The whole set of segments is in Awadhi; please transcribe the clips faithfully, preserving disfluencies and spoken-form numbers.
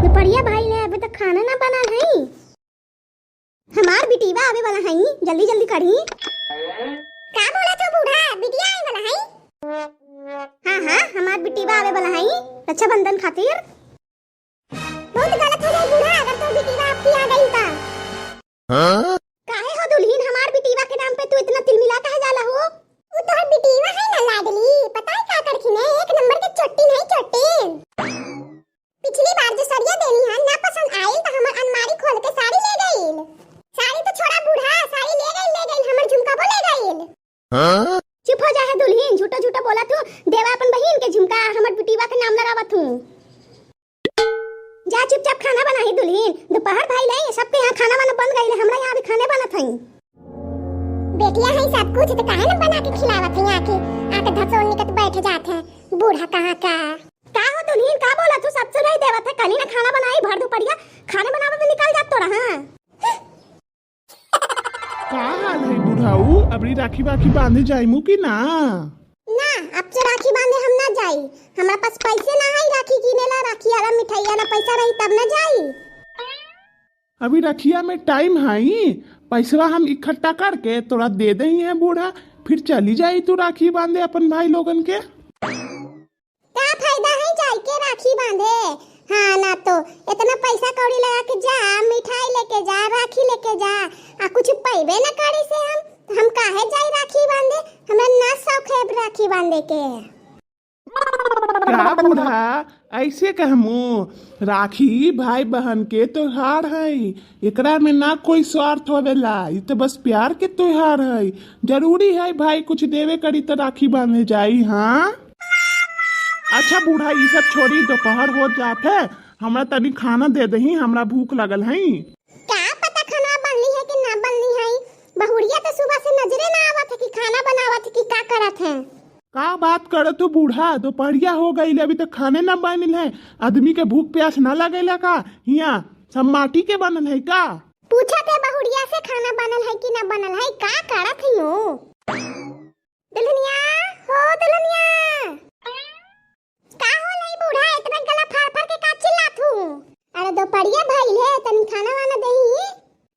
दुपहरिया भइल है, अभी तक खाना ना बनल है। हमार बिटिया आवे वाला है, जल्दी जल्दी करी। का बोलत हो बूढ़ा, बिटिया आवे वाला है? हाँ हाँ, हमार बिटिया आवे वाला है रक्षाबंधन खातिर। बहुत गलत हो जाई बूढ़ा, अगर तोर बिटिया आपकी आ गई तो। हाँ? काहे हो दुल्हिन, हमार बिटिया के नाम पे तू इतना तिलमिला काहे जाला हो? वो तोहर बिटिया है ना लाडली, पता है का करखिन है? एक नंबर के चोट्टिन है, चोट्टिन। पिछली बार जो सड़िया देनी है, ना पसंद आइल तो हमर अलमारी खोल के साड़ी ले गइल। साड़ी तो छोड़ा बूढ़ा, साड़ी ले गइल, ले गइल, हमर झुमकाबो ले गइल। हाँ? चुप हो जा है दुल्हिन, झूठा झूठा बोला तू। देवा अपन बहिन के झुमका, हमर बिटिया के नाम लगावत हूँ। जा चुपचाप खाना बनाही दुल्हिन, दोपहर भइल है, सबके यहाँ खाना वाना बन गइल है, हमरा यहाँ अभी खाने बनत है। बेटिया है सब कुछ, तो काहे न बना के खिलावत है? आके, आके धसोन निकट बैठ जात है, बूढ़ा कहाँ का। का हो दुल्हिन, का बोला तू? सब सुनाई देवत है, कनी ना खाना बनाई, भर दुपहरिया खाने बनावे में निकल जात तोरा, हाँ? का हाल है बुढ़ऊ, अबरी राखी बाखी बांधे जाइमू कि ना? ना, अब से राखी बांधे हम ना जाई, हमरा पास पैसे ना है राखी किने ला, राखी वाला मिठाइया ना पैसा रही तब ना जाई। अभी रखिया में टाइम है, पैसवा हम इकट्ठा करके तोरा दे दही है बूढ़ा, फिर चली जाई तू राखी बांधे अपन भाई लोगन के। का फायदा है जाई के राखी बांधे? हाँ ना तो इतना पैसा कौड़ी लगा के जा, मिठाई लेके जा, राखी लेके जा, आ कुछ पैबे ना करी से हम, तो हम काहे जाई राखी बांधे? हमरा ना शौक है अब राखी बांधे के। का बूढ़ा, ऐसे कहमू? राखी भाई बहन के त्योहार है, एकरा में ना कोई स्वार्थ होवेला, ई तो बस प्यार के त्योहार है। जरूरी है भाई कुछ देवे करी तो राखी बांधे जाई, हाँ? अच्छा बूढ़ा, ई सब छोड़ी, दोपहर हो जात है, हमरा तनी खाना दे दही, हमरा भूख लगल है। का पता खाना बनली है कि ना बनली है, बहुरिया तो सुबह से नजरे ना आवत है कि खाना बनावत है कि का करत है। का बात करत हो बूढ़ा, दोपहरिया हो गई, अभी तक खाने ना बनल है। आदमी के भूख प्यास ना लगेला का? हिया सब माटी के बनल है का? पूछत है बहुरिया से खाना बनल है कि ना बनल है, का करत ही हो? दुल्हनिया, हो दुल्हनिया। का होल है बूढ़ा, इतना गला फाड़ फाड़ के का चिल्लात हूँ? अरे दोपहरिया भइल है, तनी खाना वाना देही।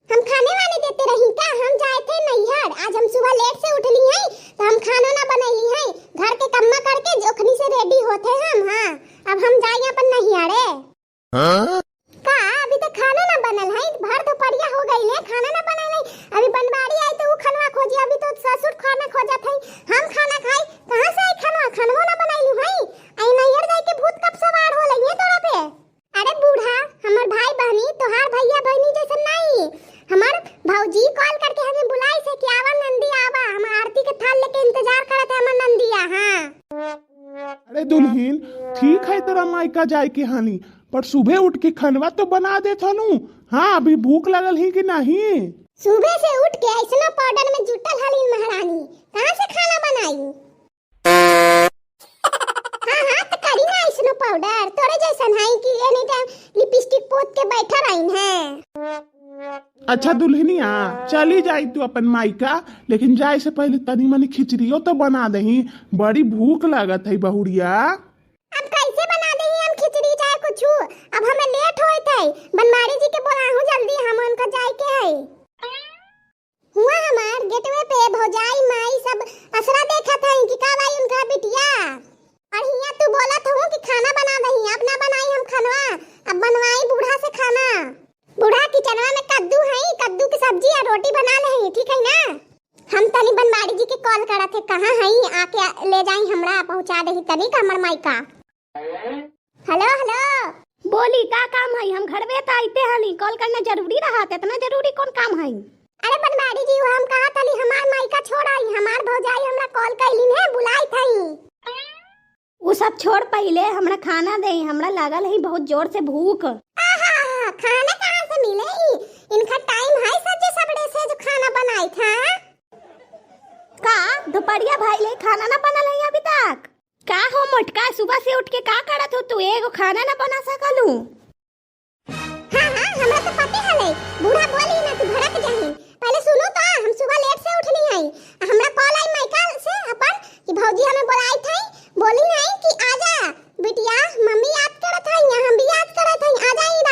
हम खाने वाने देते रही का? हम जाए थे नैहर, आज हम सुबह लेट से उठली हैं, तो हम खाना ना बनैली हैं। घर के कम्मा करके जोखनी से रेडी होते हम। हाँ, अब हम जाए अपन नैहरे। हाँ? का अभी तक खाना ना बनल है? भर दोपहरिया हो गई है, खाना ना बनल है। अभी बनवारी आई तो उ खनवा खोजी, अभी तो ससुर खाना खोजत है, हम खाना खाई, कहाँ से आई खनवा? खनवो ना बनैलू है। आई नैहर जाए के भूत कब सवार हो लगी है तोरा पे? अरे बूढ़ा, हमर भाई बहनी तोहार भैया बहनी जैसन नहीं। हमर भौजी कॉल करके हमें बुलाई से कि आवा नंदी आवा, हम आरती के थाल लेके इंतजार करत है हमर नंदिया। हाँ। अरे दुल्हिन, ठीक है तोरा मायका जाए के हानि, पर सुबह उठ के खनवा तो बना देत हनु। हाँ, अभी भूख लगल ही कि नहीं? सुबह से उठ के ऐसनो पाउडर में जुटल हलीन महारानी, कहाँ से खाना बनाई? हाँ, हाँ, तो करी ना ऐसनो पाउडर, तोरे जैसन है कि एनी टाइम लिपस्टिक पोत के बैठा रही है। अच्छा दुल्हनिया, चली जाई तू अपन मायका, लेकिन जाए से पहले तनी मनी खिचड़ियो तो बना दही, बड़ी भूख लागत है बहुरिया। अब कैसे बना दही हम खिचड़ी चाहे कुछ? अब हमें लेट होत है, बनवारी जी के बोलाहू जल्दी, हम उनका जाए के है। हुआ हमार गेटवे पे भौजाई माई सब असरा देखत हई कि कब आई उनका बिटिया। और हियां तू बोलत हूँ कि खाना बना दही, अब ना बनाई हम खनवा, अब बनवाई बूढ़ा से खाना। बूढ़ा किचनवा में कद्दू हई, कद्दू की सब्जी और रोटी बना ले हई, ठीक है ना? हम तनी बनवारी जी के कॉल करत है, कहाँ हई, आके ले जाई हमरा, पहुँचा दही तनी का हमर माई का। हेलो, हेलो। बोली, का काम है? हम घरवे त आइते हली, कॉल करना जरूरी रहा, इतना जरूरी कौन काम है? अरे बनवारी जी, वो हम कहा तली हमार मायका छोड़ आई, हमार भौजाई हमरा कॉल कैलिन है, बुलाई थई। वो सब छोड़, पहले हमरा खाना दे, हमरा लागल है बहुत जोर से भूख। आहा, खाना कहाँ से मिले? इनका टाइम है सच्चे सबड़े से जो खाना बनाई था। का दोपहरिया भइल है, खाना ना बनल है अभी तक? का हो मोटका, सुबह से उठ के का करत हो तू? एगो खाना ना बना सकलू? हाँ, हाँ, हमरा तो पते हले। बूढ़ा बोली ना, तू भड़क जाही। पहले सुनो तो, हम सुबह लेट से उठनी हई। आ हमरा कॉल आई माइका से अपन कि भौजी हमें बोलाई थई, बोली नहीं कि आजा बिटिया, मम्मी याद करत हई, या हम भी याद करत हई, आ जाई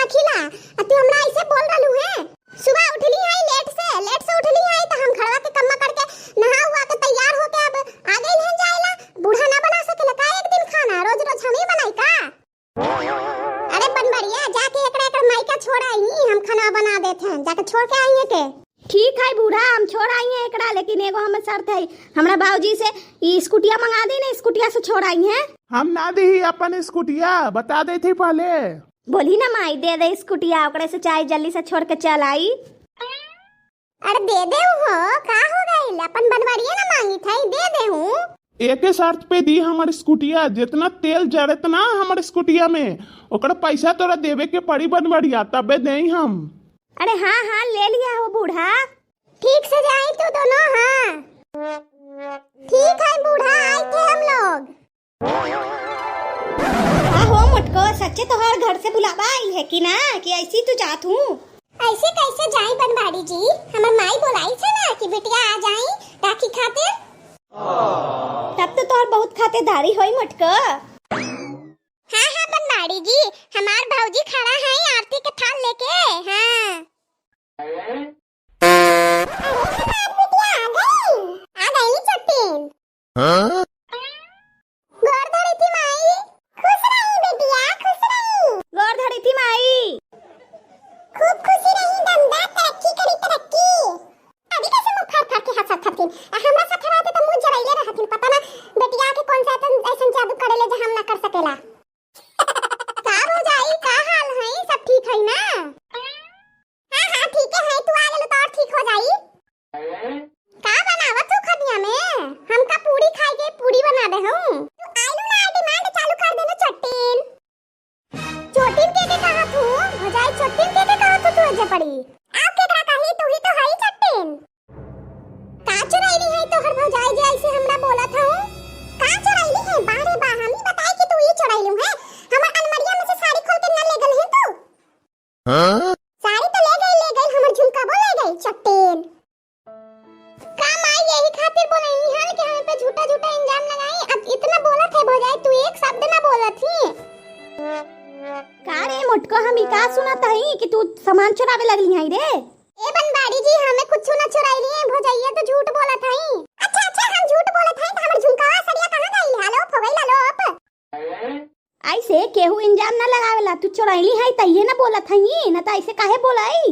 बना देत हैं, जाके छोड़ के आई है के। ठीक है बूढ़ा, हम छोड़ आई हैं एकरा, लेकिन एगो हमर शर्त है, हमरा बाबूजी से ई स्कूटिया मंगा दी ना, स्कूटिया से छोड़ आई हैं। हम ना दी अपन स्कूटिया, बता देत ही पहले। बोली ना माई, दे दे स्कूटिया, ओकरे से चाहे जल्दी से छोड़ के चल आई। अरे दे दे हो, का हो गइल? अपन बनवाड़िया ना मांगी थई, दे दे हूँ। एके शर्त पे दी हमर स्कूटिया, जितना तेल जरत ना हमर स्कूटिया में, ओकर पैसा तोरा देवे के पड़ी बनवाड़िया, तबे देई हम। अरे हाँ हाँ, ले लिया हो बूढ़ा। ठीक से जाई तू दोनों, हाँ। ठीक है बूढ़ा, आई थे हम लोग। का हो मोटको, सच्चे तोहार घर से बुलावा आई है कि ना, कि ऐसी तू जात हूँ? ऐसे कैसे जाई बनवाड़ी जी, हमर माई बोलाई छे ना कि बिटिया आ जाई राखी खातिर। तब तो तोहर बहुत खातिरदारी होई मोटको। हाँ हाँ बनवाड़ी जी, हमार भौजी खड़ा है आरती के थाल लेके। हाँ। अरे हमार बिटिया आ गई, आ गई चट्टीन। हाँ? गोर धरी थी माई। खुश रही बिटिया, खुश रही। गोर धरी थी माई। खूब खुशी रही दमदा, तरक्की करी तरक्की। अभी कैसे मुंह फाड़ फाड़ के हंसत हथिन? आ हमरा साथे रहते तो मुंह जरैले रहथिन। पता ना बेटिया के कौन सा ऐसन, ऐसन जादू करेले जो हम ना कर सकेला। का भौजाई, का हाल है? सब ठीक है ना? हाँ हाँ ठीक है, तू आ गेलू तो और ठीक हो जाई। का बनावत हो खनिया में? हमका पूरी खाए के, पूरी बना दे हूँ। तू आइलू ना, डिमांड चालू कर देलू चट्टीन। चोटिन के के कहत हूँ, भौजाई चोटिन के के कहत हूँ तू एजे पड़ी। आप केकरा कही, तू ही तो हई चट्टीन। का चुरैली है तोहर भौजाई जे ऐसे हमरा बोलत हूँ? का चुरैली है? बाह रे बाह, हम ही बताई कि तू ही चुरैलू है। हमर अलमरिया में से साड़ी खोल के न ले गल है तू। हाँ? साड़ी तो ले गई, ले गई, हमर झुमका वो ले गई, चट्टीन। का माई यही खातिर बोलैनी हल कि हमें पे झूठा झूठा इल्जाम लगाई? अब इतना बोलत है भौजाई, तू एक शब्द ना बोलत ही। का रे मोटको, हम ई का सुनत हई कि तू सामान चुरावे लगली हई रे? ए बनवाड़ी जी, हमें कुछ ना चुराई लिए, भौजैया तो झूठ बोलत हई। अच्छा अच्छा, हम झूठ बोलत हई तो हमर झुमका सड़िया कहाँ गई? आलोप हो गई, आलोप। ऐसे केहू इल्जाम ना लगावेला, तू चोरैली है तइये ना बोलत हई, ना तो ऐसे काहे बोलाई?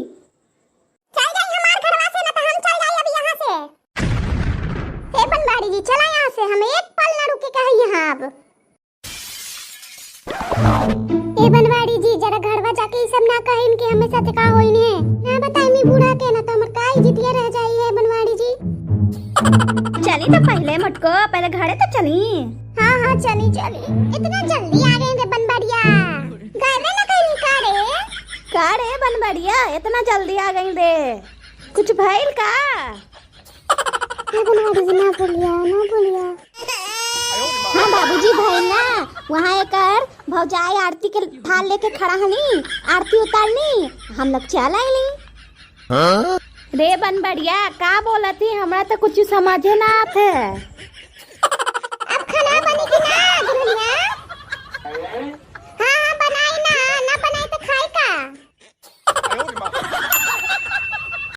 चल जाई हमार घरवा से, ना तो हम चल जाई अब यहाँ से। हे बनवाड़ी जी, चला यहाँ से, हम एक पल ना रुके के है यहाँ अब। ए बनवाड़ी जी, जरा घरवा जाके ई सब ना कहिन कि हमें साथ का होइन है। ना बताई मी बूढ़ा के, ना तो हमर का इज्जतिया रह जाई है बनवाड़ी जी। चली तो पहले मोटको, पहले घरे तो चली। हाँ हाँ चली चली। इतना जल्दी आ गए रे बनवाड़िया, गए ना कहीं का रे? का रे बनवाड़िया, इतना जल्दी आ गई रे, कुछ भइल का? ना बनवाड़ी जी, ना बोलिया, ना बोलिया। हाँ बाबूजी, भइल ना, वहाँ एकर भौजाई आरती के थाल लेके खड़ा हली, आरती उतारली, हम लोग चल आइली। हाँ? रे बनबड़िया, का बोलत ही? हमरा तो कुछ समझे ना आत है।